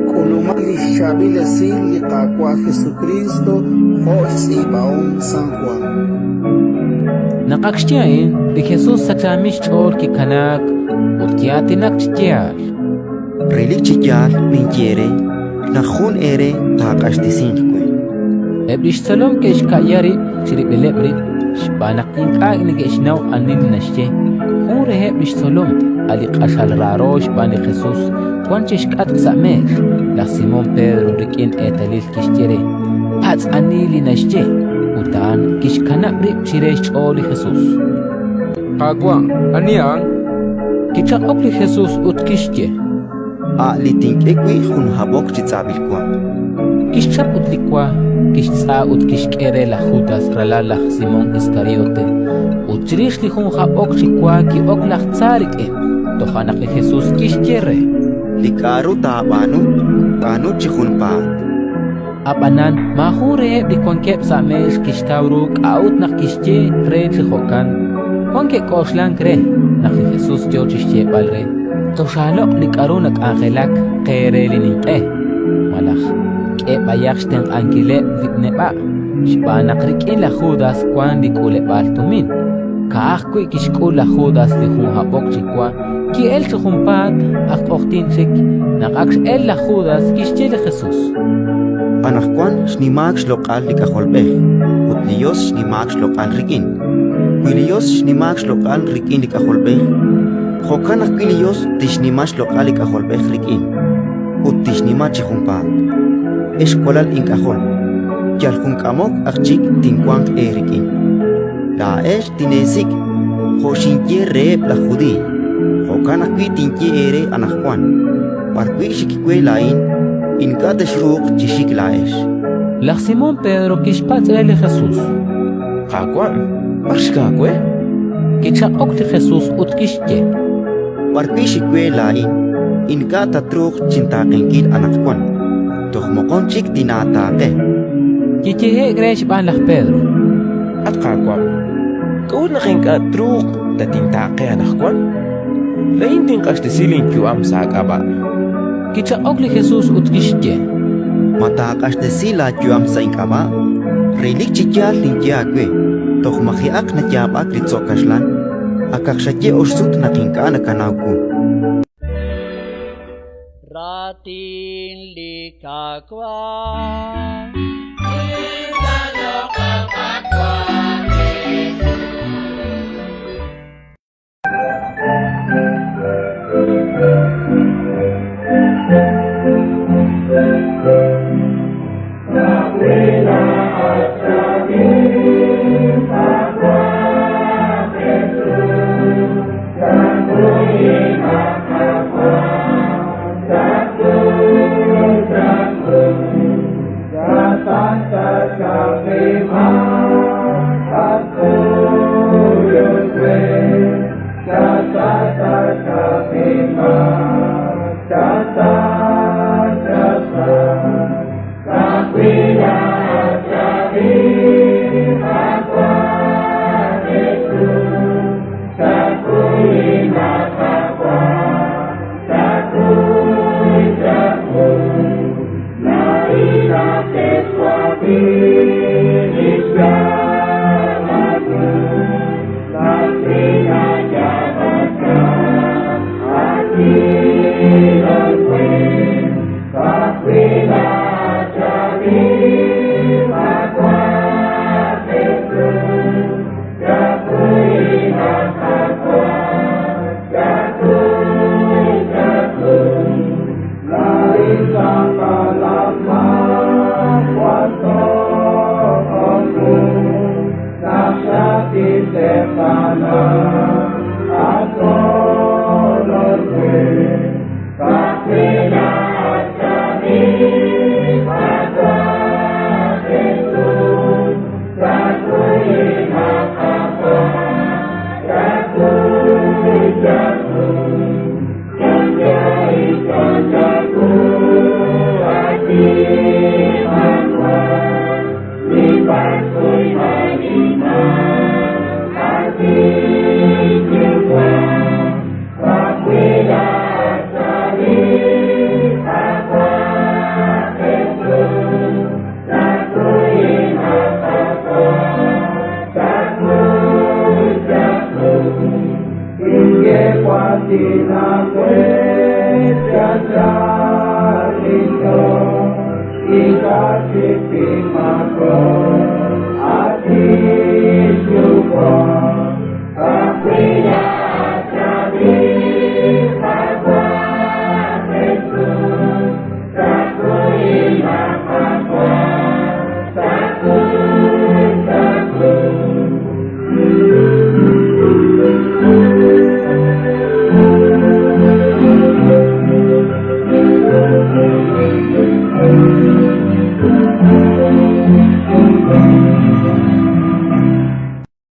K'ulumaq li xChaab'il Esil li Qaawa' Jesukriist jo' xtz'iib'ahom San Jwan. Naq ak xye a'in, li Jesus sachaamil xch'ool kikanaak ut ki'aatinak chi yaal: Relik chi yaal ninye eere naq jun eere taaq'axtesinq we. Eb' li xtzolom ke'xka'ya rib' chirib'ileb' rib' xb'aan naq ink'a' neke'xnaw ani li naxye. Jun reheb' li xtzolom, a' li q'axal raaro xb'aan li Jesus, wank chi xk'atq sa' meex. Laj Simón Pedro rik'in eetalil kixye re: Patz' ani li naxye. Ut a'an kixkanab' rib' chire xch'ool li Jesus. Qaawa', ani a'an? Kichaq'ok li Jesus ut kixye: A' li tink'e wi' jun hab'ok chi tz'ab'il wa. Kixchap ut li wa, kixtz'a ut kixk'e re laj Judas, ralal laj Simón Iskariote. Ut chirix li jun hab'ok chi wa ki'ok laj tza rik'in. Toja' naq li Jesus kixye re: Li k'a'ru taab'aanu, b'aanu chi junpaat. Ab'anan maajun reheb' li wankeb' sa' meex kixtaw ru k'a'ut naq kixye re chi jo'kan. Wan ke'k'oxlank re naq li Jesus yo chi xyeeb'al re: Toxaaloq' li k'aru nak'anjelak qe re li ninq'e, malaj k'e b'ayaq xtenq'ankileb' li neb'a', xb'aan naq rik'in laj Judas wank li k'uuleb'aal tumin. Ka'ajwi' kixk'ul laj Judas li jun hab'ok chi wa, ki'elk chi junpaat, ak q'oqyink chik. Naq ak x'elk laj Judas, kixye li Jesus: Anaqwan xnimaak xloq'al li K'ajolb'ej, ut li Yos xnimaak xloq'al rik'in. Wi li Yos xnimaak xloq'al rik'in li K'ajolb'ej, jo'kan ajwi' li Yos tixnima xloq'al li K'ajolb'ej rik'in, ut tixnima chi junpaat. Ex walal ink'ajol, yal jun k'amok aj chik tinwanq eerik'in. Laa'ex tineesik' jo' xinye reheb' laj Judiiy, jo'kan ajwi' tinye eere anaqwan: b'arwi' xik we laa'in, ink'a' texruuq chi xik laa'ex. Laj Simón Pedro kixpatz' re li Jesus: Qaawa', b'ar xik aawe? Kichaq'ok li Jesus ut kixye: B'arwi' xik we laa'in, ink'a' tatruuq chintaaqenkil anaqwan, toj moqon chik tinaataaqe. Kiyehe'k re xb'aan laj Pedro: At Qaawa', k'a'ut naq ink'a' truuq tatintaaqe anaqwan? Laa'in tinq'axtesi linyu'am sa' aak'ab'a'. Kichaq'ok li Jesus ut kixye: Ma taaq'axtesi laayu'am sa' ink'ab'a'? Relik chi yaal ninye aawe, toj maji'aq nayaab'ak li tzo' kaxlan, akaq xaye ox sut naq ink'a' nakanaw wu. Raatin li Qaawa'.